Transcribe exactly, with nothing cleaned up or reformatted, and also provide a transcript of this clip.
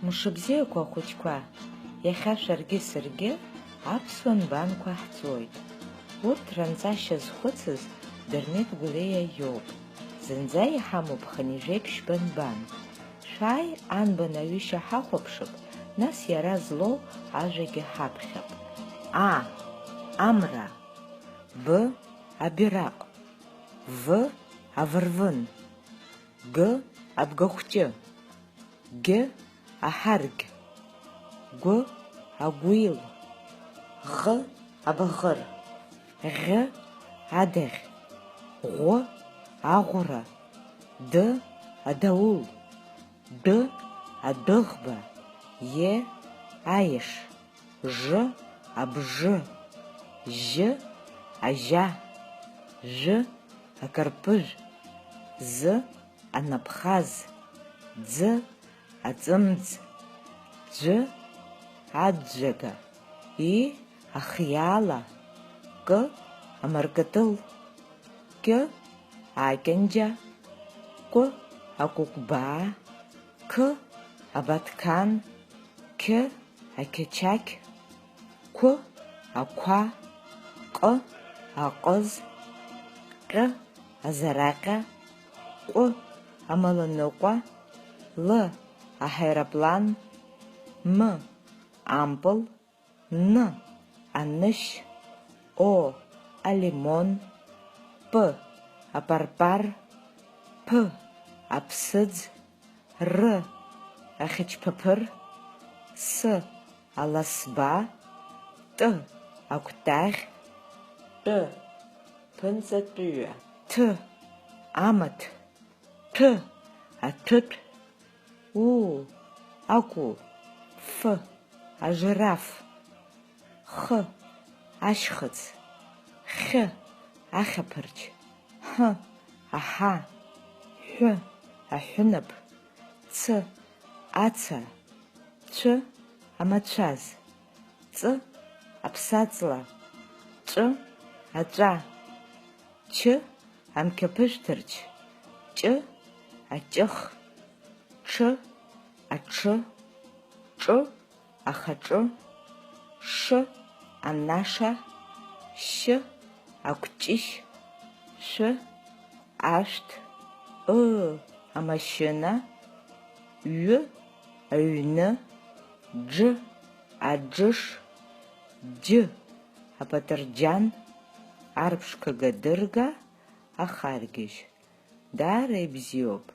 Мшыбзиақәа ахәыҷқәа, иахьа шәаргьы саргьы аԥсуа нбанқәа ҳҵоит. Урҭ ранҵашьа зхәыцыз Дырмит Гәлиа иоуп. Зынӡа иҳамоуп хынҩажәеиԥшьба нбан. Шәааи, анбан аҩышьа ҳахәаԥшып, нас иара злоу ажәагьы ҳаԥхьап. А. Амра. Б. Абираҟ. В. Авырвын. Г. Абгахәҷы. Г. Аҳаргь. Гә. Агәил. Ӷ. Абаӷыр. Ӷь. Адаӷь. Ӷәы. Аӷәра. Д. Адаул. Д. Адәыӷба. Е. Аеш. Ж. Абжы. Жь. Ажьа. Жә. Акарпыжә. З. Анапхаз. Ӡ. Аҵәымӡ. Ӡә. Аӡәӡәага. И. Ахиаала. К. Амаркатыл. Кь. Акьанџьа. Кәы. Акәыкәбаа. Қ. Абаҭқан. Қ. Ақьачақь. Қә. Ақәа. Ҟ. Аҟыз. Ҟь. Азараҟьа. Ҟә. Амаланыҟәа. Л. Аҳаирплан. М. Ампыл. Н. Анышь. О. Алимон. П. Апарпар. Ԥ. Аԥсыӡ. Р. Ахьычԥаԥыр. С. Аласба. Т. Акәтаӷь. Тә. Ԥынҵатәыҩа. Ҭ. Амаҭ. Ҭәы. Аҭәытә. У. Акәу. Ф. Ажираф. Х. Ашьхыц. Хь. Ахьаԥарч. Ҳ. Аҳа. Ҳәы. Аҳәынаԥ. Ц. Аца. Цә. Амацәаз. Ҵ. Аԥсаҵла. Ҵәы. Аҵәа. Ч. Амқьаԥышәҭырч. Ҷ. Аҷых. Ҽ. Аҽы. Ҿ. Ахаҿы. Ш. Анаша. Шь. Акәҷышь. Шә. Ашәҭ. Ыы. Амашьына. Ҩ. Аҩны. Џ. Аџыш. Џь. Апатырџьан. Арԥшқа гадырга. Ахаргьежь. Даара ибзиоуп.